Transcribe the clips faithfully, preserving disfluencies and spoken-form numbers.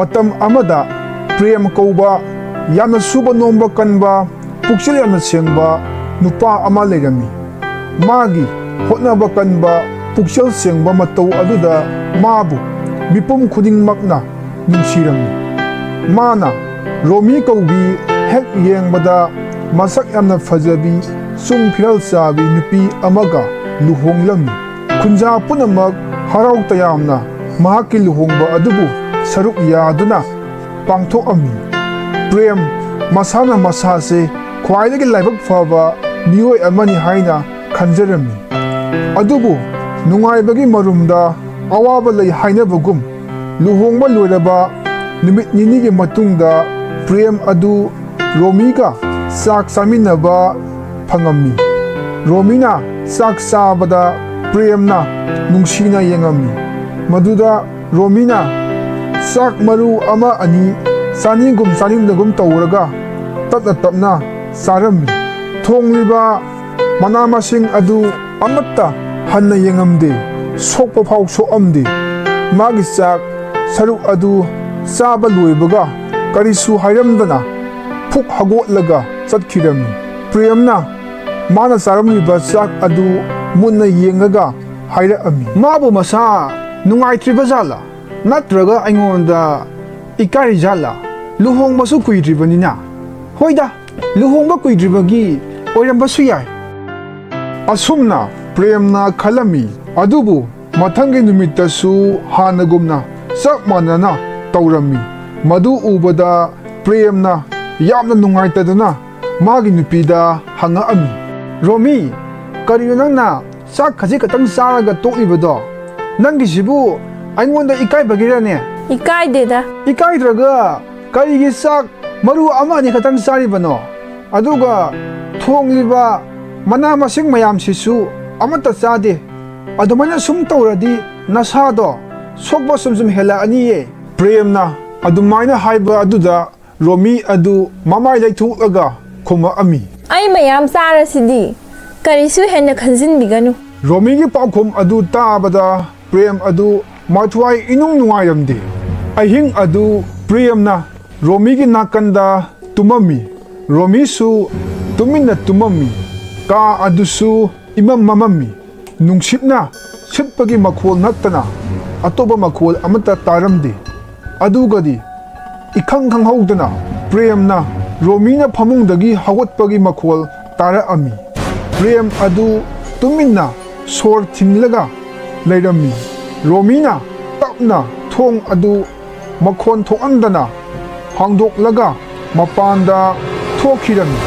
ꯃꯇꯝ ꯑꯃꯗ ꯄ꯭ꯔꯦꯝ ꯀꯧꯕ ꯌꯥꯝꯅ ꯁꯨꯕ ꯅꯣꯝꯕ ꯀꯟꯕ, ꯄꯨꯛꯆꯦꯜ ꯌꯥꯝꯅ ꯁꯦꯡꯕ ꯅꯨꯄꯥ ꯑꯃ ꯂꯩꯔꯝꯃꯤ꯫ ꯃꯥꯒꯤ ꯍꯣꯠꯅꯕ ꯀꯟꯕ, ꯄꯨꯛꯆꯦꯜ ꯁꯦꯡꯕ ꯃꯇꯧ ꯑꯗꯨꯗ ꯃꯥꯕꯨ ꯃꯤꯄꯨꯝ ꯈꯨꯗꯤꯡꯃꯛꯅ ꯅꯨꯡꯁꯤꯔꯝꯃꯤ꯫ ꯃꯥꯅ ꯔꯣꯃꯤ ꯀꯧꯕꯤ ꯍꯦꯛ ꯌꯦꯡꯕꯗ ꯃꯁꯛ ꯌꯥꯝꯅ ꯐꯖꯕꯤ, ꯆꯨꯡ ꯐꯤꯔꯥꯜ ꯆꯥꯕꯤ ꯅꯨꯄꯤ ꯑꯃꯒ ꯂꯨꯍꯣꯡꯂꯝꯃꯤ꯫ ꯈꯨꯟꯖꯥ ꯄꯨꯝꯅꯃꯛ ꯍꯔꯥꯎ ꯇꯌꯥꯝꯅ ꯃꯍꯥꯛꯀꯤ ꯂꯨꯍꯣꯡꯕ ꯑꯗꯨꯕꯨ ꯁꯔꯨꯛ ꯌꯥꯗꯨꯅ ꯄꯥꯡꯊꯣꯛꯑꯝꯃꯤ꯫ ꯄ꯭ꯔꯦꯝ ꯃꯁꯥꯅ ꯃꯁꯥꯁꯦ ꯈ꯭ꯋꯥꯏꯗꯒꯤ ꯂꯥꯏꯕꯛ ꯐꯕ ꯃꯤꯑꯣꯏ ꯑꯃꯅꯤ ꯍꯥꯏꯅ ꯈꯟꯖꯔꯝꯃꯤ꯫ ꯑꯗꯨꯕꯨ ꯅꯨꯡꯉꯥꯏꯕꯒꯤ ꯃꯔꯨꯝꯗ ꯑꯋꯥꯕ ꯂꯩ ꯍꯥꯏꯅꯕꯒꯨꯝ, ꯂꯨꯍꯣꯡꯕ ꯂꯣꯏꯔꯕ ꯅꯨꯃꯤꯠ ꯅꯤꯅꯤꯒꯤ ꯃꯇꯨꯡꯗ ꯄ꯭ꯔꯦꯝ ꯑꯗꯨ ꯔꯣꯃꯤꯒ ꯆꯥꯛ ꯆꯥꯃꯤꯟꯅꯕ ꯐꯪꯉꯝꯃꯤ꯫ ꯔꯣꯃꯤꯅ ꯆꯥꯛ ꯆꯥꯕꯗ ꯄ꯭ꯔꯦꯝꯅ ꯅꯨꯡꯁꯤꯅ ꯌꯦꯡꯉꯝꯃꯤ꯫ ꯃꯗꯨꯗ ꯔꯣꯃꯤꯅ ꯆꯥꯛ ꯃꯔꯨ ꯑꯃ ꯑꯅꯤ ꯆꯥꯅꯤꯡꯒꯨꯝ ꯆꯥꯅꯤꯡꯗꯒꯨꯝ ꯇꯧꯔꯒ ꯇꯞꯅ ꯇꯞꯅ ꯆꯥꯔꯝꯃꯤ꯫ ꯊꯣꯡꯂꯤꯕ ꯃꯅꯥ ꯃꯁꯤꯡ ꯑꯗꯨ ꯑꯃꯠꯇ ꯍꯟꯅ ꯌꯦꯡꯉꯝꯗꯦ, ꯁꯣꯛꯄ ꯐꯥꯎ ꯁꯣꯛꯑꯝꯗꯦ꯫ ꯃꯥꯒꯤ ꯆꯥꯛ ꯁꯔꯨꯛ ꯑꯗꯨ ꯆꯥꯕ ꯂꯣꯏꯕꯒ ꯀꯔꯤꯁꯨ ꯍꯥꯏꯔꯝꯗꯅ ꯐꯨꯛ ꯍꯧꯒꯠꯂꯒ ꯆꯠꯈꯤꯔꯝꯃꯤ꯫ ꯄ꯭ꯔꯦꯝꯅ ꯃꯥꯅ ꯆꯥꯔꯝꯂꯤꯕ ꯆꯥꯛ ꯑꯗꯨ ꯃꯨꯟꯅ ꯌꯦꯡꯉꯒ ꯍꯥꯏꯔꯛꯑꯝꯃꯤ꯫ ꯃꯥꯕꯨ ꯃꯁꯥ ꯅꯨꯡꯉꯥꯏꯇ꯭ꯔꯤꯕ ꯖꯥꯠꯂꯥ? ꯅꯠꯇ꯭ꯔꯒ ꯑꯩꯉꯣꯟꯗ ꯏꯀꯥꯏꯔꯤ ꯖꯥꯠꯂꯥ? ꯂꯨꯍꯣꯡꯕꯁꯨ ꯀꯨꯏꯗ꯭ꯔꯤꯕꯅꯤꯅ꯫ ꯍꯣꯏꯗ, ꯂꯨꯍꯣꯡꯕ ꯀꯨꯏꯗ꯭ꯔꯤꯕꯒꯤ ꯑꯣꯏꯔꯝꯕꯁꯨ ꯌꯥꯏ꯫ ꯑꯁꯨꯝꯅ ꯄ꯭ꯔꯦꯝꯅ ꯈꯜꯂꯝꯃꯤ꯫ ꯑꯗꯨꯕꯨ ꯃꯊꯪꯒꯤ ꯅꯨꯃꯤꯠꯇꯁꯨ ꯍꯥꯟꯅꯒꯨꯝꯅ ꯆꯞ ꯃꯥꯟꯅꯅ ꯇꯧꯔꯝꯃꯤ꯫ ꯃꯗꯨ ꯎꯕꯗ ꯄ꯭ꯔꯦꯝꯅ ꯌꯥꯝꯅ ꯅꯨꯡꯉꯥꯏꯇꯗꯅ ꯃꯥꯒꯤ ꯅꯨꯄꯤꯗ ꯍꯪꯉꯛꯑꯝꯃꯤ꯫ ꯔꯣꯃꯤ, ꯀꯔꯤꯅꯣ ꯅꯪꯅ ꯆꯥꯛ ꯈꯖꯤꯛ ꯈꯛꯇꯪ ꯆꯥꯔꯒ ꯇꯣꯛꯂꯤꯕꯗꯣ? ꯅꯪꯒꯤꯁꯤꯕꯨ ꯑꯩꯉꯣꯟꯗ ꯏꯀꯥꯏꯕꯒꯤꯔꯅꯦ? ꯏꯀꯥꯏꯗꯦꯗ꯫ ꯏꯀꯥꯏꯗ꯭ꯔꯒ ꯀꯔꯤꯒꯤ ꯆꯥꯛ ꯃꯔꯨ ꯑꯃ ꯑꯅꯤ ꯈꯛꯇꯪ ꯆꯥꯔꯤꯕꯅꯣ? ꯑꯗꯨꯒ ꯊꯣꯡꯂꯤꯕ ꯃꯅꯥ ꯃꯁꯤꯡ ꯃꯌꯥꯝꯁꯤꯁꯨ ꯑꯃꯠꯇ ꯆꯥꯗꯦ꯫ ꯑꯗꯨꯃꯥꯏꯅ ꯁꯨꯝ ꯇꯧꯔꯗꯤ ꯅꯁꯥꯗꯣ ꯁꯣꯛꯄ ꯁꯨꯝ ꯁꯨꯝ ꯍꯦꯜꯂꯛꯑꯅꯤꯌꯦ꯫ ꯄ꯭ꯔꯦꯝꯅ ꯑꯗꯨꯃꯥꯏꯅ ꯍꯥꯏꯕ ꯑꯗꯨꯗ ꯔꯣꯃꯤ ꯑꯗꯨ ꯃꯃꯥꯏ ꯂꯩꯊꯣꯛꯂꯒ ꯈꯨꯝꯃꯛꯑꯝꯃꯤ꯫ ꯑꯩ ꯃꯌꯥꯝ ꯆꯥꯔꯁꯤꯗꯤ, ꯀꯔꯤꯁꯨ ꯍꯦꯟꯅ ꯈꯟꯖꯤꯟꯕꯤꯒꯅꯨ꯫ ꯔꯣꯃꯤꯒꯤ ꯄꯥꯎꯈꯨꯝ ꯑꯗꯨ ꯇꯥꯕꯗ ꯄ꯭ꯔꯦꯝ ꯑꯗꯨ ꯃꯊ꯭ꯋꯥꯏ ꯏꯅꯨꯡ ꯅꯨꯡꯉꯥꯏꯔꯝꯗꯦ꯫ ꯑꯍꯤꯡ ꯑꯗꯨ ꯄ꯭ꯔꯦꯝꯅ ꯔꯣꯃꯤꯒꯤ ꯅꯥꯀꯟꯗ ꯇꯨꯝꯃꯝꯃꯤ꯫ ꯔꯣꯃꯤꯁꯨ ꯇꯨꯃꯤꯟꯅ ꯇꯨꯝꯃꯝꯃꯤ꯫ ꯀꯥ ꯑꯗꯨꯁꯨ ꯏꯃꯝ ꯃꯝꯃꯝꯃꯤ꯫ ꯅꯨꯡꯁꯤꯠꯅ ꯁꯤꯠꯄꯒꯤ ꯃꯈꯣꯜ ꯅꯠꯇꯅ ꯑꯇꯣꯞꯄ ꯃꯈꯣꯜ ꯑꯃꯠꯇ ꯇꯥꯔꯝꯗꯦ꯫ ꯑꯗꯨꯒꯗꯤ ꯏꯈꯪ ꯈꯪꯍꯧꯗꯅ ꯄ꯭ꯔꯦꯝꯅ ꯔꯣꯃꯤꯅ ꯐꯃꯨꯡꯗꯒꯤ ꯍꯧꯒꯠꯄꯒꯤ ꯃꯈꯣꯜ ꯇꯥꯔꯛꯑꯝꯃꯤ꯫ ꯄ꯭ꯔꯦꯝ ꯑꯗꯨ ꯇꯨꯃꯤꯟꯅ ꯁꯣꯔ ꯊꯤꯡꯂꯒ ꯂꯩꯔꯝꯃꯤ꯫ ꯔꯣꯃꯤꯅ ꯇꯞꯅ ꯊꯣꯡ ꯑꯗꯨ ꯃꯈꯣꯟ ꯊꯣꯛꯍꯟꯗꯅ ꯍꯥꯡꯗꯣꯛꯂꯒ ꯃꯄꯥꯟꯗ ꯊꯣꯛꯈꯤꯔꯝꯃꯤ꯫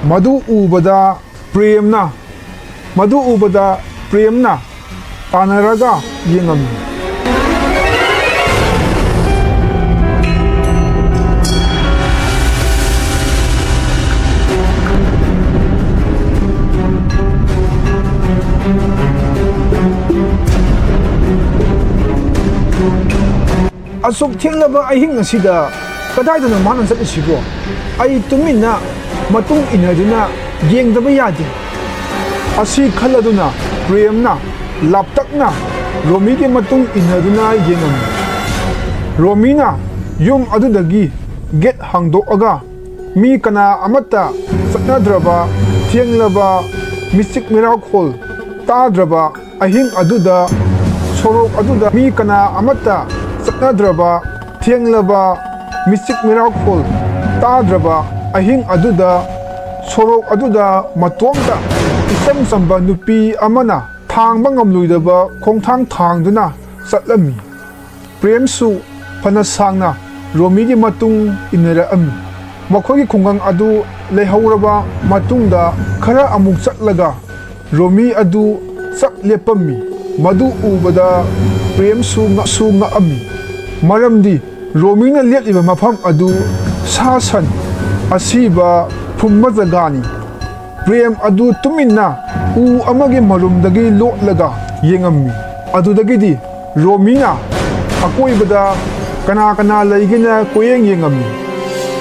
ꯃꯗꯨ ꯎꯕꯗ ꯄ꯭ꯔꯦꯝꯅ, ꯃꯗꯨ ꯎꯕꯗ ꯄ꯭ꯔꯦꯝꯅ ꯇꯥꯟꯅꯔꯒ ꯌꯦꯡꯉꯝꯃꯤ꯫ "ꯑꯁꯨꯛ ꯊꯦꯡꯂꯕ ꯑꯍꯤꯡ ꯑꯁꯤꯗ ꯀꯗꯥꯏꯗꯅꯣ ꯃꯥꯅ ꯆꯠꯂꯤꯁꯤꯕꯣ? ꯑꯩ ꯇꯨꯃꯤꯟꯅ ꯃꯇꯨꯡ ꯏꯟꯅꯗꯨꯅ ꯌꯦꯡꯗꯕ ꯌꯥꯗꯦ꯫" ꯑꯁꯤ ꯈꯜꯂꯗꯨꯅ ꯄ꯭ꯔꯦꯝꯅ ꯂꯥꯞꯇꯛꯅ ꯔꯣꯃꯤꯒꯤ ꯃꯇꯨꯡ ꯏꯟꯅꯗꯨꯅ ꯌꯦꯡꯉꯝꯃꯤ꯫ ꯔꯣꯃꯤꯅ ꯌꯨꯝ ꯑꯗꯨꯗꯒꯤ ꯒꯦꯠ ꯍꯥꯡꯗꯣꯛꯑꯒ ꯃꯤ ꯀꯅꯥ ꯑꯃꯠꯇ ꯆꯠꯅꯗ꯭ꯔꯕ, ꯊꯦꯡꯂꯕ, ꯃꯤꯆꯤꯛ ꯃꯤꯔꯥꯎꯈꯣꯜ ꯇꯥꯗ꯭ꯔꯕ ꯑꯍꯤꯡ ꯑꯗꯨꯗ, ꯁꯣꯔꯣꯛ ꯑꯗꯨꯗ ꯃꯤ ꯀꯅꯥ ꯑꯃꯠꯇ ꯆꯠꯅꯗ꯭ꯔꯕ, ꯊꯦꯡꯂꯕ, ꯃꯤꯆꯤꯛ ꯃꯤꯔꯥꯎꯈꯣꯜ ꯇꯥꯗ꯭ꯔꯕ ꯑꯍꯤꯡ ꯑꯗꯨꯗ, ꯁꯣꯔꯣꯛ ꯑꯗꯨꯗ ꯃꯇꯣꯝꯇ ꯏꯆꯝ ꯆꯝꯕ ꯅꯨꯄꯤ ꯑꯃꯅ ꯊꯥꯡꯕ ꯉꯝꯂꯣꯏꯗꯕ ꯈꯣꯡꯊꯥꯡ ꯊꯥꯡꯗꯨꯅ ꯆꯠꯂꯝꯃꯤ꯫ ꯄ꯭ꯔꯦꯝꯁꯨ ꯐꯅ ꯁꯥꯡꯅ ꯔꯣꯃꯤꯒꯤ ꯃꯇꯨꯡ ꯏꯟꯅꯔꯛꯑꯝꯃꯤ꯫ ꯃꯈꯣꯏꯒꯤ ꯈꯨꯡꯒꯪ ꯑꯗꯨ ꯂꯩꯍꯧꯔꯕ ꯃꯇꯨꯡꯗ ꯈꯔ ꯑꯃꯨꯛ ꯆꯠꯂꯒ ꯔꯣꯃꯤ ꯑꯗꯨ ꯆꯞ ꯂꯦꯞꯄꯝꯃꯤ꯫ ꯃꯗꯨ ꯎꯕꯗ ꯄ꯭ꯔꯦꯝꯁꯨ ꯉꯛꯁꯨ ꯉꯛꯑꯝꯃꯤ꯫ ꯃꯔꯝꯗꯤ ꯔꯣꯃꯤꯅ ꯂꯦꯞꯂꯤꯕ ꯃꯐꯝ ꯑꯗꯨ ꯁꯥ ꯁꯟ, ꯑꯁꯤꯕ, ꯐꯨꯝꯕ ꯖꯒꯥꯅꯤ꯫ ꯄ꯭ꯔꯦꯝ ꯑꯗꯨ ꯇꯨꯃꯤꯟꯅ ꯎ ꯑꯃꯒꯤ ꯃꯔꯨꯝꯗꯒꯤ ꯂꯣꯠꯂꯒ ꯌꯦꯡꯉꯝꯃꯤ꯫ ꯑꯗꯨꯗꯒꯤꯗꯤ ꯔꯣꯃꯤꯅ ꯑꯀꯣꯏꯕꯗ ꯀꯅꯥ ꯀꯅꯥ ꯂꯩꯒꯦꯅ ꯀꯣꯏꯌꯦꯡ ꯌꯦꯡꯉꯝꯃꯤ꯫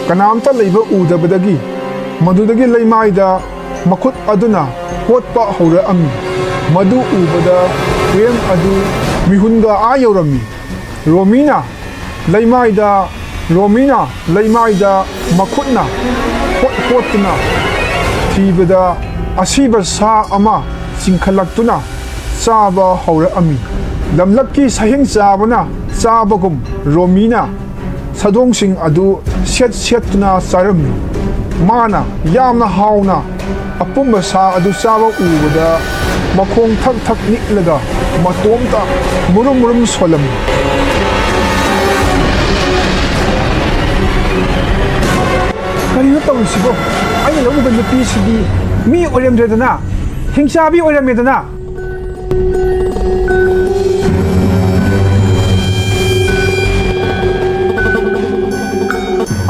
ꯀꯅꯥꯝꯇ ꯂꯩꯕ ꯎꯗꯕꯗꯒꯤ ꯃꯗꯨꯗꯒꯤ ꯂꯩꯃꯥꯏꯗ ꯃꯈꯨꯠ ꯑꯗꯨꯅ ꯍꯣꯠꯄ ꯍꯧꯔꯛꯑꯝꯃꯤ꯫ ꯃꯗꯨ ꯎꯕꯗ ꯄ꯭ꯔꯦꯝ ꯑꯗꯨ ꯃꯤꯍꯨꯟꯒ ꯑꯥ ꯌꯧꯔꯝꯃꯤ꯫ ꯔꯣꯃꯤꯅ ꯂꯩꯃꯥꯏꯗ, ꯔꯣꯃꯤꯅ ꯂꯩꯃꯥꯏꯗ ꯃꯈꯨꯠꯅ ꯍꯣꯠ ꯍꯣꯠꯇꯨꯅ ꯊꯤꯕꯗ, ꯑꯁꯤꯕ ꯁꯥ ꯑꯃ ꯆꯤꯡꯈꯠꯂꯛꯇꯨꯅ ꯆꯥꯕ ꯍꯧꯔꯛꯑꯝꯃꯤ꯫ ꯂꯝꯂꯛꯀꯤ ꯁꯥꯍꯤꯡ ꯆꯥꯕꯅ ꯆꯥꯕꯒꯨꯝ ꯔꯣꯃꯤꯅ ꯁꯥꯗꯣꯡꯁꯤꯡ ꯑꯗꯨ ꯁꯦꯠ ꯁꯦꯠꯇꯨꯅ ꯆꯥꯔꯝꯃꯤ꯫ ꯃꯥꯅ ꯌꯥꯝꯅ ꯍꯥꯎꯅ ꯑꯄꯨꯝꯕ ꯁꯥ ꯑꯗꯨ ꯆꯥꯕ ꯎꯕꯗ, ꯃꯈꯣꯡ ꯊꯛ ꯊꯛ ꯅꯤꯛꯂꯒ ꯃꯇꯣꯝꯇ ꯃꯨꯔꯨꯝ ꯃꯨꯔꯨꯝ ꯁꯣꯜꯂꯝꯃꯤ꯫ "ꯀꯔꯤꯅꯣ ꯇꯧꯔꯤꯁꯤꯕꯣ? ꯑꯩꯅ ꯂꯧꯔꯨꯕ ꯅꯨꯄꯤꯁꯤꯗꯤ ꯃꯤ ꯑꯣꯏꯔꯝꯗ꯭ꯔꯦꯗꯅ, ꯍꯤꯡꯆꯥꯕꯤ ꯑꯣꯏꯔꯝꯃꯦꯗꯅ!"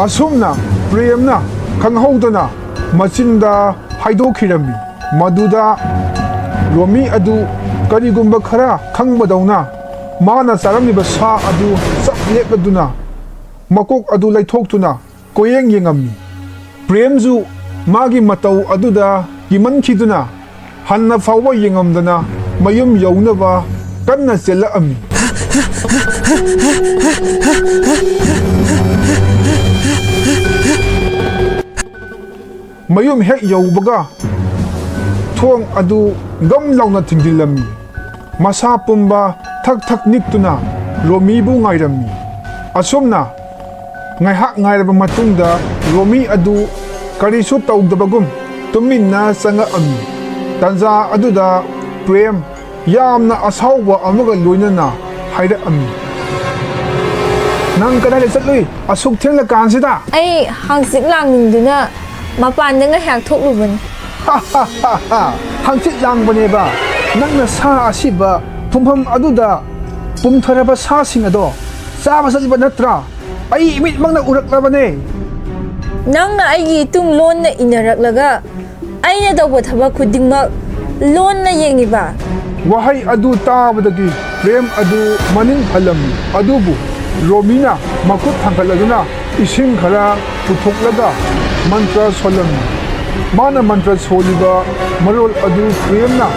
ꯑꯁꯨꯝꯅ ꯄ꯭ꯔꯦꯝꯅ ꯈꯪꯍꯧꯗꯅ ꯃꯆꯤꯟꯗ ꯍꯥꯏꯗꯣꯛꯈꯤꯔꯝꯃꯤ꯫ ꯃꯗꯨꯗ ꯔꯣꯃꯤ ꯑꯗꯨ ꯀꯔꯤꯒꯨꯝꯕ ꯈꯔ ꯈꯪꯕꯗꯧꯅ ꯃꯥꯅ ꯆꯥꯔꯝꯂꯤꯕ ꯁꯥ ꯑꯗꯨ ꯆꯞ ꯂꯦꯞꯂꯗꯨꯅ ꯃꯀꯣꯛ ꯑꯗꯨ ꯂꯩꯊꯣꯛꯇꯨꯅ ꯀꯣꯌꯦꯡ ꯌꯦꯡꯉꯝꯃꯤ꯫ ꯄ꯭ꯔꯦꯝꯁꯨ ꯃꯥꯒꯤ ꯃꯇꯧ ꯑꯗꯨꯗ ꯀꯤꯃꯟꯈꯤꯗꯨꯅ ꯍꯟꯅ ꯐꯥꯎꯕ ꯌꯦꯡꯉꯝꯗꯅ ꯃꯌꯨꯝ ꯌꯧꯅꯕ ꯀꯟꯅ ꯆꯦꯜꯂꯛꯑꯝꯃꯤ꯫ ꯃꯌꯨꯝ ꯍꯦꯛ ꯌꯧꯕꯒ ꯊꯣꯡ ꯑꯗꯨ ꯒꯝ ꯂꯥꯎꯅ ꯊꯤꯡꯖꯤꯜꯂꯝꯃꯤ꯫ ꯃꯁꯥ ꯄꯨꯝꯕ ꯊꯛ ꯊꯛ ꯅꯤꯛꯇꯨꯅ ꯔꯣꯃꯤꯕꯨ ꯉꯥꯏꯔꯝꯃꯤ꯫ ꯑꯁꯨꯝꯅ ꯉꯥꯏꯍꯥꯛ ꯉꯥꯏꯔꯕ ꯃꯇꯨꯡꯗ ꯔꯣꯃꯤ ꯑꯗꯨ ꯀꯔꯤꯁꯨ ꯇꯧꯗꯕꯒꯨꯝ ꯇꯨꯃꯤꯟꯅ ꯆꯪꯉꯛꯑꯝꯃꯤ꯫ ꯇꯥꯟꯖꯥ ꯑꯗꯨꯗ ꯄ꯭ꯔꯦꯝ ꯌꯥꯝꯅ ꯑꯁꯥꯎꯕ ꯑꯃꯒ ꯂꯣꯏꯅꯅ ꯍꯥꯏꯔꯛꯑꯝꯃꯤ꯫ "ꯅꯪ ꯀꯗꯥꯏꯗ ꯆꯠꯂꯨꯏ ꯑꯁꯨꯛ ꯊꯦꯡꯂꯀꯥꯟꯁꯤꯗ?" "ꯑꯩ ꯍꯪꯆꯤꯠ ꯂꯥꯡꯅꯤꯡꯗꯨꯅ ꯃꯄꯥꯟꯗ ꯉꯥꯏꯍꯥꯛ ꯊꯣꯛꯂꯨꯕꯅꯤ꯫" "ꯍꯪꯆꯤꯠ ꯂꯥꯡꯕꯅꯦꯕ? ꯅꯪꯅ ꯁꯥ ꯑꯁꯤꯕ ꯐꯨꯝꯐꯝ ꯑꯗꯨꯗ ꯄꯨꯝꯊꯔꯕ ꯁꯥꯁꯤꯡ ꯑꯗꯣ ꯆꯥꯕ ꯆꯠꯂꯤꯕ ꯅꯠꯇ꯭ꯔꯥ? ꯑꯩ ꯏꯃꯤꯠꯃꯛꯅ ꯎꯔꯛꯂꯕꯅꯦ꯫" "ꯅꯪꯅ ꯑꯩꯒꯤ ꯏꯇꯨꯡ ꯂꯣꯟꯅ ꯏꯟꯅꯔꯛꯂꯒ ꯑꯩꯅ ꯇꯧꯕ ꯊꯕꯛ ꯈꯨꯗꯤꯡꯃꯛ ꯂꯣꯟꯅ ꯌꯦꯡꯉꯤꯕ?" ꯋꯥꯍꯩ ꯑꯗꯨ ꯇꯥꯕꯗꯒꯤ ꯄ꯭ꯔꯦꯝ ꯑꯗꯨ ꯃꯅꯤꯡ ꯍꯜꯂꯝꯃꯤ꯫ ꯑꯗꯨꯕꯨ ꯔꯣꯃꯤꯅ ꯃꯈꯨꯠ ꯊꯥꯡꯒꯠꯂꯗꯨꯅ ꯏꯁꯤꯡ ꯈꯔ ꯄꯨꯊꯣꯛꯂꯒ ꯃꯟꯇ꯭ꯔ ꯁꯣꯜꯂꯝꯃꯤ꯫ ꯃꯥꯅ ꯃꯟꯇ꯭ꯔ ꯁꯣꯜꯂꯤꯕ ꯃꯔꯣꯜ ꯑꯗꯨ ꯄ꯭ꯔꯦꯝꯅ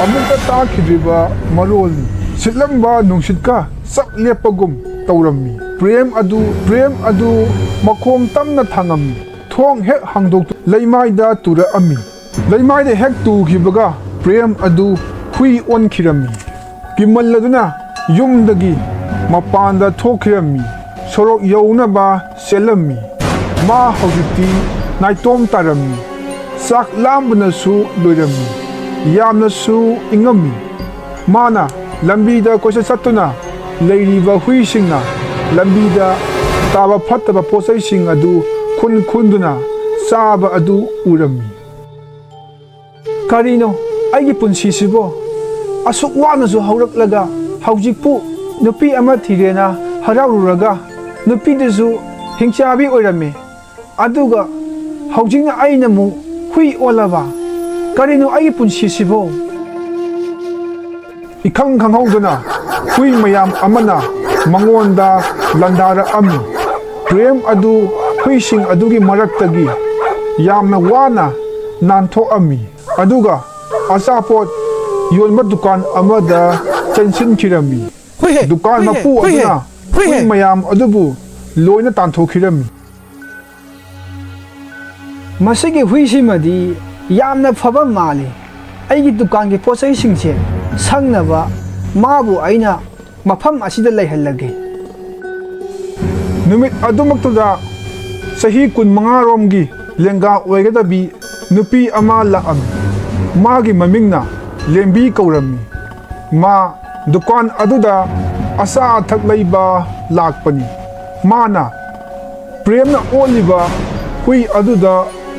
ꯑꯃꯨꯛꯇ ꯇꯥꯈꯤꯗ꯭ꯔꯤꯕ ꯃꯔꯣꯜꯅꯤ꯫ ꯁꯤꯠꯂꯝꯕ ꯅꯨꯡꯁꯤꯠꯀ ꯆꯞ ꯂꯦꯞꯄꯒꯨꯝ ꯇꯧꯔꯝꯃꯤ꯫ ꯄ꯭ꯔꯦꯝ ꯑꯗꯨ, ꯄ꯭ꯔꯦꯝ ꯑꯗꯨ ꯃꯈꯣꯡ ꯇꯝꯅ ꯊꯥꯡꯉꯝꯃꯤ꯫ ꯊꯣꯡ ꯍꯦꯛ ꯍꯥꯡꯗꯣꯛꯇꯨ ꯂꯩꯃꯥꯏꯗ ꯇꯨꯔꯛꯑꯝꯃꯤ꯫ ꯂꯩꯃꯥꯏꯗ ꯍꯦꯛ ꯇꯨꯈꯤꯕꯒ ꯄ꯭ꯔꯦꯝ ꯑꯗꯨ ꯍꯨꯏ ꯑꯣꯟꯈꯤꯔꯝꯃꯤ꯫ ꯀꯤꯃꯜꯂꯗꯨꯅ ꯌꯨꯝꯗꯒꯤ ꯃꯄꯥꯟꯗ ꯊꯣꯛꯈꯤꯔꯝꯃꯤ꯫ ꯁꯣꯔꯣꯛ ꯌꯧꯅꯕ ꯆꯦꯜꯂꯝꯃꯤ꯫ ꯃꯥ ꯍꯧꯖꯤꯛꯇꯤ ꯅꯥꯏꯇꯣꯝ ꯇꯥꯔꯝꯃꯤ꯫ ꯆꯥꯛ ꯂꯥꯝꯕꯅꯁꯨ ꯂꯣꯏꯔꯝꯃꯤ꯫ ꯌꯥꯝꯅꯁꯨ ꯏꯪꯉꯝꯃꯤ꯫ ꯃꯥꯅ ꯂꯝꯕꯤꯗ ꯀꯣꯏꯆꯠ ꯆꯠꯇꯨꯅ ꯂꯩꯔꯤꯕ ꯍꯨꯏꯁꯤꯡꯅ ꯂꯝꯕꯤꯗ ꯇꯥꯕ ꯐꯠꯇꯕ ꯄꯣꯠꯆꯩꯁꯤꯡ ꯑꯗꯨ ꯈꯨꯟ ꯈꯨꯟꯗꯨꯅ ꯆꯥꯕ ꯑꯗꯨ ꯎꯔꯝꯃꯤ꯫ ꯀꯔꯤꯅꯣ ꯑꯩꯒꯤ ꯄꯨꯟꯁꯤꯁꯤꯕꯣ? ꯑꯁꯨꯛ ꯋꯥꯅꯁꯨ ꯍꯧꯔꯛꯂꯒ ꯍꯧꯖꯤꯛꯄꯨ ꯅꯨꯄꯤ ꯑꯃ ꯊꯤꯔꯦꯅ ꯍꯔꯥꯎꯔꯨꯔꯒ ꯅꯨꯄꯤꯗꯨꯁꯨ ꯍꯤꯡꯆꯥꯕꯤ ꯑꯣꯏꯔꯝꯃꯤ꯫ ꯑꯗꯨꯒ ꯍꯧꯖꯤꯛꯅ ꯑꯩꯅ ꯑꯃꯨꯛ ꯍꯨꯏ ꯑꯣꯜꯂꯕ? ꯀꯔꯤꯅꯣ ꯑꯩꯒꯤ ꯄꯨꯟꯁꯤꯁꯤꯕꯣ? ꯏꯈꯪ ꯈꯪꯍꯧꯗꯅ ꯍꯨꯏ ꯃꯌꯥꯝ ꯑꯃꯅ ꯃꯉꯣꯟꯗ ꯂꯥꯟꯗꯥꯔꯛꯑꯝꯃꯤ꯫ ꯄ꯭ꯔꯦꯝ ꯑꯗꯨ ꯍꯨꯏꯁꯤꯡ ꯑꯗꯨꯒꯤ ꯃꯔꯛꯇꯒꯤ ꯌꯥꯝꯅ ꯋꯥꯅ ꯅꯥꯟꯊꯣꯛꯑꯝꯃꯤ꯫ ꯑꯗꯨꯒ ꯑꯆꯥꯄꯣꯠ ꯌꯣꯟꯕ ꯗꯨꯀꯥꯟ ꯑꯃꯗ ꯆꯦꯟꯁꯤꯟꯈꯤꯔꯝꯃꯤ꯫ ꯍꯨꯏꯍꯦ, ꯗꯨꯀꯥꯟ ꯍꯨꯏꯍꯦ, ꯃꯄꯨ ꯍꯨꯏꯍꯦ, ꯑꯗꯨꯅ ꯍꯨꯏꯍꯦ꯫ ꯍꯨꯏ ꯃꯌꯥꯝ ꯑꯗꯨꯕꯨ ꯂꯣꯏꯅ ꯇꯥꯟꯊꯣꯛꯈꯤꯔꯝꯃꯤ꯫ ꯃꯁꯤꯒꯤ ꯍꯨꯏꯁꯤꯃꯗꯤ ꯌꯥꯝꯅ ꯐꯕ ꯃꯥꯜꯂꯤ꯫ ꯑꯩꯒꯤ ꯗꯨꯀꯥꯟꯒꯤ ꯄꯣꯠ ꯆꯩꯁꯤꯡꯁꯦ ꯁꯪꯅꯕ ꯃꯥꯕꯨ ꯑꯩꯅ ꯃꯐꯝ ꯑꯁꯤꯗ ꯂꯩꯍꯜꯂꯒꯦ꯫ ꯅꯨꯃꯤꯠ ꯑꯗꯨꯃꯛꯇꯗ ꯆꯍꯤ ꯀꯨꯟꯃꯉꯥ ꯔꯣꯝꯒꯤ ꯂꯦꯡꯒꯥ ꯑꯣꯏꯒꯗꯕꯤ ꯅꯨꯄꯤ ꯑꯃ ꯂꯥꯛꯑꯝꯃꯤ꯫ ꯃꯥꯒꯤ ꯃꯃꯤꯡꯅ ꯂꯦꯝꯕꯤ ꯀꯧꯔꯝꯃꯤ꯫ ꯃꯥ ꯗꯨꯀꯥꯟ ꯑꯗꯨꯗ ꯑꯆꯥ ꯑꯊꯛ ꯂꯩꯕ ꯂꯥꯛꯄꯅꯤ꯫ ꯃꯥꯅ ꯄ꯭ꯔꯦꯝꯅ ꯑꯣꯠꯂꯤꯕ ꯍꯨꯏ ꯑꯗꯨꯗ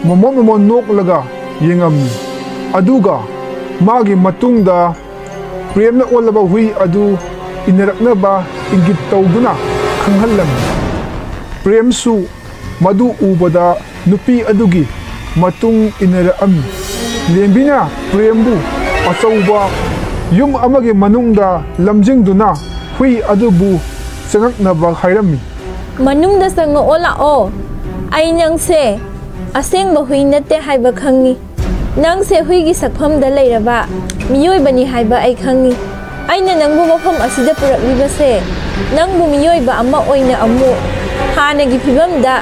ꯃꯣꯃꯣꯟ ꯃꯣꯃꯣꯟ ꯅꯣꯛꯂꯒ ꯌꯦꯡꯉꯝꯃꯤ꯫ ꯑꯗꯨꯒ ꯃꯥꯒꯤ ꯃꯇꯨꯡꯗ ꯄ꯭ꯔꯦꯝꯅ ꯑꯣꯠꯂꯕ ꯍꯨꯏ ꯑꯗꯨ ꯏꯟꯅꯔꯛꯅꯕ ꯏꯪꯒꯤꯠ ꯇꯧꯗꯨꯅ ꯈꯪꯍꯜꯂꯝꯃꯤ꯫ ꯄ꯭ꯔꯦꯝꯁꯨ ꯃꯗꯨ ꯎꯕꯗ ꯅꯨꯄꯤ ꯑꯗꯨꯒꯤ ꯃꯇꯨꯡ ꯏꯟꯅꯔꯛꯑꯝꯃꯤ꯫ ꯂꯦꯝꯕꯤꯅ ꯄ꯭ꯔꯦꯝꯕꯨ ꯑꯆꯧꯕ ꯌꯨꯝ ꯑꯃꯒꯤ ꯃꯅꯨꯡꯗ ꯂꯝꯖꯤꯡꯗꯨꯅ ꯍꯨꯏ ꯑꯗꯨꯕꯨ ꯆꯪꯉꯛꯅꯕ ꯍꯥꯏꯔꯝꯃꯤ꯫ ꯃꯅꯨꯡꯗ ꯆꯪꯉꯛꯑꯣ ꯂꯥꯛꯑꯣ꯫ ꯑꯩ ꯅꯪꯁꯦ ꯑꯁꯦꯡꯕ ꯍꯨꯏ ꯅꯠꯇꯦ ꯍꯥꯏꯕ ꯈꯪꯉꯤ꯫ ꯅꯪꯁꯦ ꯍꯨꯏꯒꯤ ꯁꯛꯐꯝꯗ ꯂꯩꯔꯕ ꯃꯤꯑꯣꯏꯕꯅꯤ ꯍꯥꯏꯕ ꯑꯩ ꯈꯪꯉꯤ꯫ ꯑꯩꯅ ꯅꯪꯕꯨ ꯃꯐꯝ ꯑꯁꯤꯗ ꯄꯨꯔꯛꯂꯤꯕꯁꯦ, ꯅꯪꯕꯨ ꯃꯤꯑꯣꯏꯕ ꯑꯃ ꯑꯣꯏꯅ ꯑꯃꯨꯛ ꯍꯥꯟꯅꯒꯤ ꯐꯤꯕꯝꯗ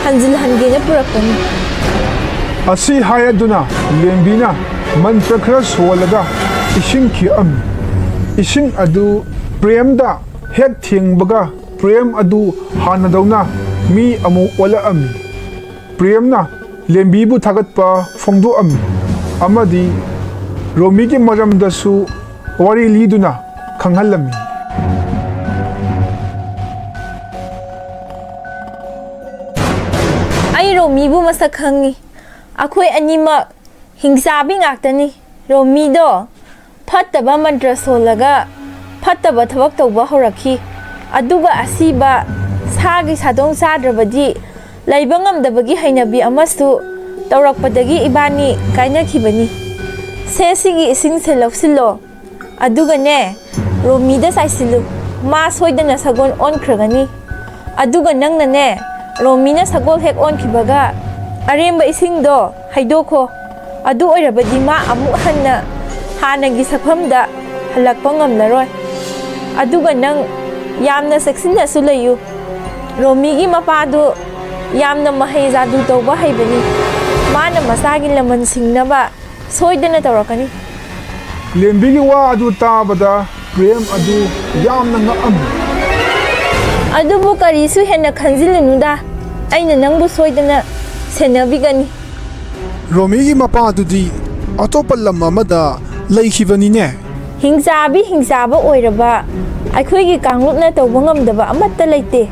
ꯍꯟꯖꯤꯜꯍꯟꯒꯦꯅ ꯄꯨꯔꯛꯄꯅꯤ꯫ ꯑꯁꯤ ꯍꯥꯏꯔꯗꯨꯅ ꯂꯦꯝꯕꯤꯅ ꯃꯟꯇ꯭ꯔ ꯈꯔ ꯁꯣꯜꯂꯒ ꯏꯁꯤꯡ ꯈꯤꯛꯑꯝꯃꯤ꯫ ꯏꯁꯤꯡ ꯑꯗꯨ ꯄ꯭ꯔꯦꯝꯗ ꯍꯦꯛ ꯊꯦꯡꯕꯒ ꯄ꯭ꯔꯦꯝ ꯑꯗꯨ ꯍꯥꯟꯅꯗꯧꯅ ꯃꯤ ꯑꯃꯨꯛ ꯑꯣꯜꯂꯛꯑꯝꯃꯤ꯫ ꯄ꯭ꯔꯦꯝꯅ ꯂꯦꯝꯕꯤꯕꯨ ꯊꯥꯒꯠꯄ ꯐꯣꯡꯗꯣꯛꯑꯝꯃꯤ ꯑꯃꯗꯤ ꯔꯣꯃꯤꯒꯤ ꯃꯔꯝꯗꯁꯨ ꯋꯥꯔꯤ ꯂꯤꯗꯨꯅ ꯈꯪꯍꯜꯂꯝꯃꯤ꯫ ꯑꯩ ꯔꯣꯃꯤꯕꯨ ꯃꯁꯛ ꯈꯪꯉꯤ꯫ ꯑꯩꯈꯣꯏ ꯑꯅꯤꯃꯛ ꯍꯤꯡꯆꯥꯕꯤ ꯉꯥꯛꯇꯅꯤ꯫ ꯔꯣꯃꯤꯗꯣ ꯐꯠꯇꯕ ꯃꯟꯇ꯭ꯔ ꯁꯣꯜꯂꯒ ꯐꯠꯇꯕ ꯊꯕꯛ ꯇꯧꯕ ꯍꯧꯔꯛꯈꯤ꯫ ꯑꯗꯨꯒ ꯑꯁꯤꯕ ꯁꯥꯒꯤ ꯁꯥꯗꯣꯡ ꯆꯥꯗ꯭ꯔꯕꯗꯤ ꯂꯩꯕ ꯉꯝꯗꯕꯒꯤ ꯍꯩꯅꯕꯤ ꯑꯃꯁꯨ ꯇꯧꯔꯛꯄꯗꯒꯤ ꯏꯕꯥꯅꯤ ꯀꯥꯏꯅꯈꯤꯕꯅꯤ꯫ ꯁꯦ, ꯁꯤꯒꯤ ꯏꯁꯤꯡꯁꯦ ꯂꯧꯁꯤꯜꯂꯣ꯫ ꯑꯗꯨꯒꯅꯦ, ꯔꯣꯃꯤꯗ ꯆꯥꯏꯁꯤꯜꯂꯨ꯫ ꯃꯥ ꯁꯣꯏꯗꯅ ꯁꯒꯣꯜ ꯑꯣꯟꯈ꯭ꯔꯒꯅꯤ꯫ ꯑꯗꯨꯒ ꯅꯪꯅꯅꯦ, ꯔꯣꯃꯤꯅ ꯁꯒꯣꯜ ꯍꯦꯛ ꯑꯣꯟꯈꯤꯕꯒ ꯑꯔꯦꯝꯕ ꯏꯁꯤꯡꯗꯣ ꯍꯩꯗꯣꯛꯈꯣ꯫ ꯑꯗꯨ ꯑꯣꯏꯔꯕꯗꯤ ꯃꯥ ꯑꯃꯨꯛ ꯍꯟꯅ ꯍꯥꯟꯅꯒꯤ ꯁꯛꯐꯝꯗ ꯍꯜꯂꯛꯄ ꯉꯝꯂꯔꯣꯏ꯫ ꯑꯗꯨꯒ ꯅꯪ ꯌꯥꯝꯅ ꯆꯦꯛꯁꯤꯟꯅꯁꯨ ꯂꯩꯌꯨ꯫ ꯔꯣꯃꯤꯒꯤ ꯃꯄꯥꯗꯨ ꯌꯥꯝꯅ ꯃꯍꯩ ꯖꯥꯗꯨ ꯇꯧꯕ ꯍꯩꯕꯅꯤ꯫ ꯃꯥꯅ ꯃꯆꯥꯒꯤ ꯂꯃꯟ ꯁꯤꯡꯅꯕ ꯁꯣꯏꯗꯅ ꯇꯧꯔꯛꯀꯅꯤ꯫ ꯂꯦꯝꯕꯤꯒꯤ ꯋꯥ ꯑꯗꯨ ꯇꯥꯕꯗ ꯄ꯭ꯔꯦꯝ ꯑꯗꯨ ꯌꯥꯝꯅ ꯉꯛꯑꯝꯃꯤ꯫ ꯑꯗꯨꯕꯨ ꯀꯔꯤꯁꯨ ꯍꯦꯟꯅ ꯈꯟꯖꯤꯜꯂꯨꯅꯨꯗ, ꯑꯩꯅ ꯅꯪꯕꯨ ꯁꯣꯏꯗꯅ ꯁꯦꯟꯅꯕꯤꯒꯅꯤ꯫ ꯔꯣꯃꯤꯒꯤ ꯃꯄꯥꯗꯨꯗꯤ ꯑꯇꯣꯞꯄ ꯂꯝ ꯑꯃꯗ ꯂꯩꯈꯤꯕꯅꯤꯅꯦ꯫ ꯍꯤꯡꯆꯥꯕꯤ ꯍꯤꯡꯆꯥꯕ ꯑꯣꯏꯔꯕ ꯑꯩꯈꯣꯏꯒꯤ ꯀꯥꯡꯂꯨꯞꯅ ꯇꯧꯕ ꯉꯝꯗꯕ ꯑꯃꯠꯇ ꯂꯩꯇꯦ꯫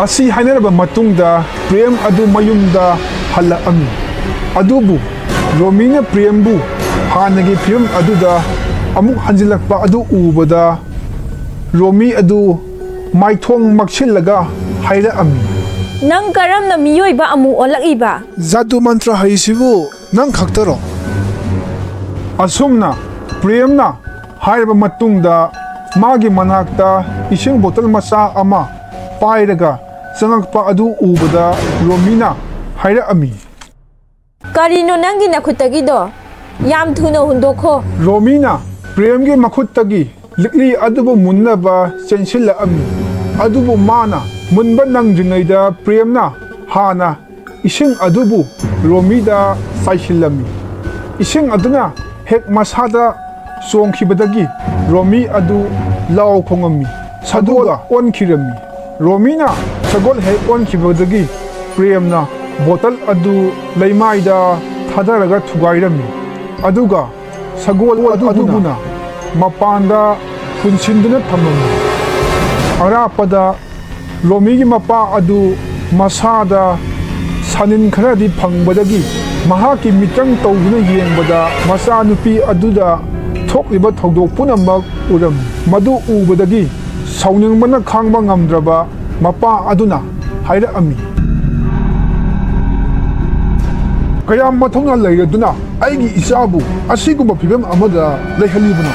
ꯑꯁꯤ ꯍꯥꯏꯅꯔꯕ ꯃꯇꯨꯡꯗ ꯄ꯭ꯔꯦꯝ ꯑꯗꯨ ꯃꯌꯨꯝꯗ ꯍꯜꯂꯛꯑꯝꯃꯤ꯫ ꯑꯗꯨꯕꯨ ꯔꯣꯃꯤꯅ ꯄ꯭ꯔꯦꯝꯕꯨ ꯍꯥꯟꯅꯒꯤ ꯐꯤꯕꯝ ꯑꯗꯨꯗ ꯑꯃꯨꯛ ꯍꯟꯖꯤꯜꯂꯛꯄ ꯑꯗꯨ ꯎꯕꯗ ꯔꯣꯃꯤ ꯑꯗꯨ ꯃꯥꯏꯊꯣꯡ ꯃꯛꯁꯤꯜꯂꯒ ꯍꯥꯏꯔꯛꯑꯝꯃꯤ꯫ ꯅꯪ ꯀꯔꯝꯅ ꯃꯤꯑꯣꯏꯕ ꯑꯃꯨꯛ ꯑꯣꯜꯂꯛꯏꯕ? ꯖꯥꯗꯨ ꯃꯟꯇ꯭ꯔ ꯍꯩꯁꯤꯕꯨ ꯅꯪ ꯈꯛꯇꯔꯣ? ꯑꯁꯨꯝꯅ ꯄ꯭ꯔꯦꯝꯅ ꯍꯥꯏꯔꯕ ꯃꯇꯨꯡꯗ ꯃꯥꯒꯤ ꯃꯅꯥꯛꯇ ꯏꯁꯤꯡ ꯕꯣꯇꯜ ꯃꯆꯥ ꯑꯃ ꯄꯥꯏꯔꯒ ꯆꯪꯉꯛꯄ ꯑꯗꯨ ꯎꯕꯗ ꯔꯣꯃꯤꯅ ꯍꯥꯏꯔꯛꯑꯝꯃꯤ꯫ ꯀꯔꯤꯅꯣ ꯅꯪꯒꯤ ꯅꯈꯨꯠꯇꯒꯤꯗꯣ? ꯌꯥꯝ ꯊꯨꯅ ꯍꯨꯟꯗꯣꯛꯈꯣ꯫ ꯔꯣꯃꯤꯅ ꯄ꯭ꯔꯦꯝꯒꯤ ꯃꯈꯨꯠꯇꯒꯤ ꯂꯤꯛꯂꯤ ꯑꯗꯨꯕꯨ ꯃꯨꯟꯅꯕ ꯆꯦꯟꯁꯤꯜꯂꯛꯑꯝꯃꯤ꯫ ꯑꯗꯨꯕꯨ ꯃꯥꯅ ꯃꯨꯟꯕ ꯅꯪꯗ꯭ꯔꯤꯉꯩꯗ ꯄ꯭ꯔꯦꯝꯅ ꯍꯥꯟꯅ ꯏꯁꯤꯡ ꯑꯗꯨꯕꯨ ꯔꯣꯃꯤꯗ ꯆꯥꯏꯁꯤꯜꯂꯝꯃꯤ꯫ ꯏꯁꯤꯡ ꯑꯗꯨꯅ ꯍꯦꯛ ꯃꯁꯥꯗ ꯆꯣꯡꯈꯤꯕꯗꯒꯤ ꯔꯣꯃꯤ ꯑꯗꯨ ꯂꯥꯎ ꯈꯣꯡꯉꯝꯃꯤ꯫ ꯁꯒꯣꯜ ꯑꯣꯟꯈꯤꯔꯝꯃꯤ꯫ ꯔꯣꯃꯤꯅ ꯁꯒꯣꯜ ꯍꯦꯛ ꯑꯣꯟꯈꯤꯕꯗꯒꯤ ꯄ꯭ꯔꯦꯝꯅ ꯕꯣꯇꯜ ꯑꯗꯨ ꯂꯩꯃꯥꯏꯗ ꯊꯥꯗꯔꯒ ꯊꯨꯒꯥꯏꯔꯝꯃꯤ꯫ ꯑꯗꯨꯒ ꯁꯒꯣꯜ ꯑꯗꯨꯕꯨꯅ ꯃꯄꯥꯟꯗ ꯄꯨꯟꯁꯤꯟꯗꯨꯅ ꯊꯝꯂꯝꯃꯤ꯫ ꯑꯔꯥꯞꯄꯗ ꯔꯣꯃꯤꯒꯤ ꯃꯄꯥ ꯑꯗꯨ ꯃꯁꯥꯗ ꯁꯥꯅꯤꯟ ꯈꯔꯗꯤ ꯐꯪꯕꯗꯒꯤ ꯃꯍꯥꯛꯀꯤ ꯃꯤꯇ꯭ꯔꯪ ꯇꯧꯗꯨꯅ ꯌꯦꯡꯕꯗ ꯃꯆꯥꯅꯨꯄꯤ ꯑꯗꯨꯗ ꯊꯣꯛꯂꯤꯕ ꯊꯧꯗꯣꯛ ꯄꯨꯝꯅꯃꯛ ꯎꯔꯝꯃꯤ꯫ ꯃꯗꯨ ꯎꯕꯗꯒꯤ ꯁꯥꯎꯅꯤꯡꯕꯅ ꯈꯥꯡꯕ ꯉꯝꯗ꯭ꯔꯕ ꯃꯄꯥ ꯑꯗꯨꯅ ꯍꯥꯏꯔꯛꯑꯝꯃꯤ, "ꯀꯌꯥꯝ ꯃꯊꯧꯅꯥ ꯂꯩꯔꯗꯨꯅ ꯑꯩꯒꯤ ꯏꯆꯥꯕꯨ ꯑꯁꯤꯒꯨꯝꯕ ꯐꯤꯚꯝ ꯑꯃꯗ ꯂꯩꯍꯜꯂꯤꯕꯅꯣ?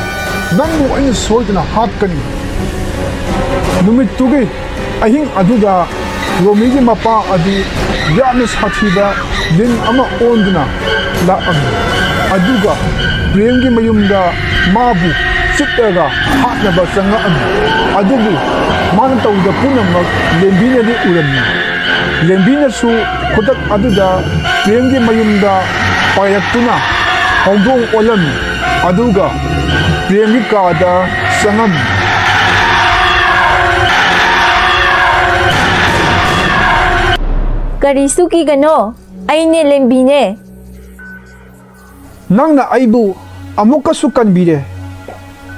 ꯅꯪꯕꯨ ꯑꯩꯅ ꯁꯣꯏꯗꯅ ꯍꯥꯠꯀꯅꯤ!" ꯅꯨꯃꯤꯠꯇꯨꯒꯤ ꯑꯍꯤꯡ ꯑꯗꯨꯗ ꯔꯣꯃꯤꯒꯤ ꯃꯄꯥ ꯑꯗꯨ ꯌꯥꯝꯅ ꯁꯥꯊꯤꯕ ꯂꯤꯟ ꯑꯃ ꯑꯣꯟꯗꯨꯅ ꯂꯥꯛꯑꯝꯃꯤ꯫ ꯑꯗꯨꯒ ꯄ꯭ꯔꯦꯝꯒꯤ ꯃꯌꯨꯝꯗ ꯃꯥꯕꯨ ꯆꯤꯛꯂꯒ ꯍꯥꯠꯅꯕ ꯆꯪꯉꯛꯑꯝꯃꯤ꯫ ꯑꯗꯨꯕꯨ ꯃꯥꯅ ꯇꯧꯔꯤꯕ ꯄꯨꯝꯅꯃꯛ ꯂꯦꯝꯕꯤꯅꯗꯤ ꯎꯔꯝꯃꯤ꯫ ꯂꯦꯝꯕꯤꯅꯁꯨ ꯈꯨꯗꯛ ꯑꯗꯨꯗ ꯄ꯭ꯔꯦꯝꯒꯤ ꯃꯌꯨꯝꯗ ꯄꯥꯏꯔꯛꯇꯨꯅ ꯍꯧꯗꯣꯡ ꯑꯣꯜꯂꯝꯃꯤ꯫ ꯑꯗꯨꯒ ꯄ꯭ꯔꯦꯝꯒꯤ ꯀꯥꯗ ꯆꯪꯉꯝꯃꯤ꯫ ꯀꯔꯤꯁꯨ ꯀꯤꯒꯅꯣ, ꯑꯩꯅꯦ ꯂꯦꯝꯕꯤꯅꯦ꯫ ꯅꯪꯅ ꯑꯩꯕꯨ ꯑꯃꯨꯛꯀꯁꯨ ꯀꯟꯕꯤꯔꯦ꯫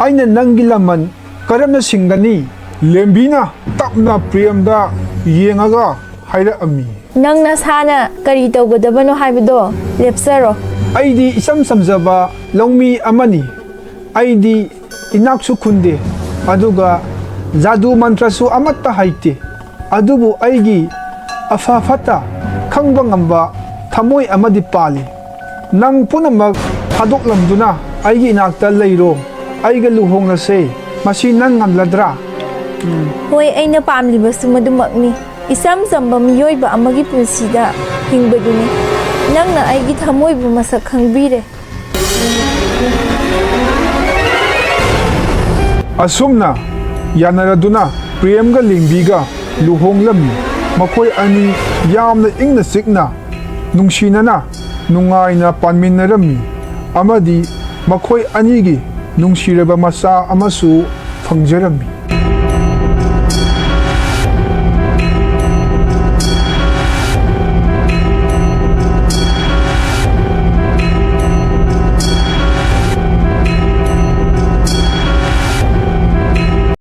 ꯑꯩꯅ ꯅꯪꯒꯤ ꯂꯃꯟ ꯀꯔꯝꯅ ꯁꯤꯡꯒꯅꯤ? ꯂꯦꯝꯕꯤꯅ ꯇꯞꯅ ꯄ꯭ꯔꯦꯝꯗ ꯌꯦꯡꯉꯒ ꯍꯥꯏꯔꯛꯑꯝꯃꯤ꯫ ꯅꯪ ꯅꯁꯥꯅ ꯀꯔꯤ ꯇꯧꯒꯗꯕꯅꯣ ꯍꯥꯏꯕꯗꯣ ꯂꯦꯞꯆꯔꯣ꯫ ꯑꯩꯗꯤ ꯏꯆꯝ ꯆꯝꯖꯕ ꯂꯧꯃꯤ ꯑꯃꯅꯤ꯫ ꯑꯩꯗꯤ ꯏꯅꯥꯛꯁꯨ ꯈꯨꯟꯗꯦ, ꯑꯗꯨꯒ ꯖꯥꯗꯨ ꯃꯟꯇ꯭ꯔꯁꯨ ꯑꯃꯠꯇ ꯍꯩꯇꯦ꯫ ꯑꯗꯨꯕꯨ ꯑꯩꯒꯤ ꯑꯐ ꯐꯠꯇ ꯈꯪꯕ ꯉꯝꯕ ꯊꯃꯣꯏ ꯑꯃꯗꯤ ꯄꯥꯜꯂꯤ꯫ ꯅꯪ ꯄꯨꯝꯅꯃꯛ ꯊꯥꯗꯣꯛꯂꯝꯗꯨꯅ ꯑꯩꯒꯤ ꯏꯅꯥꯛꯇ ꯂꯩꯔꯣ꯫ ꯑꯩꯒ ꯂꯨꯍꯣꯡꯂꯁꯦ꯫ ꯃꯁꯤ ꯅꯪ ꯉꯝꯂꯗ꯭ꯔꯥ? ꯎꯝ꯫ ꯍꯣꯏ, ꯑꯩꯅ ꯄꯥꯝꯂꯤꯕꯁꯨ ꯃꯗꯨꯃꯛꯅꯤ꯫ ꯏꯆꯝ ꯆꯝꯕ ꯃꯤꯑꯣꯏꯕ ꯑꯃꯒꯤ ꯄꯨꯟꯁꯤꯗ ꯍꯤꯡꯕꯗꯨꯅꯤ꯫ ꯅꯪꯅ ꯑꯩꯒꯤ ꯊꯃꯣꯏꯕꯨ ꯃꯁꯛ ꯈꯪꯕꯤꯔꯦ꯫ ꯑꯁꯨꯝꯅ ꯌꯥꯅꯔꯗꯨꯅ ꯄ꯭ꯔꯦꯝꯒ ꯂꯦꯡꯕꯤꯒ ꯂꯨꯍꯣꯡꯂꯝꯃꯤ꯫ ꯃꯈꯣꯏ ꯑꯅꯤ ꯌꯥꯝꯅ ꯏꯪꯅ ꯆꯤꯛꯅ ꯅꯨꯡꯁꯤꯅꯅ ꯅꯨꯡꯉꯥꯏꯅ ꯄꯥꯟꯃꯤꯟꯅꯔꯝꯃꯤ ꯑꯃꯗꯤ ꯃꯈꯣꯏ ꯑꯅꯤꯒꯤ ꯅꯨꯡꯁꯤꯔꯕ ꯃꯆꯥ ꯑꯃꯁꯨ ꯐꯪꯖꯔꯝꯃꯤ꯫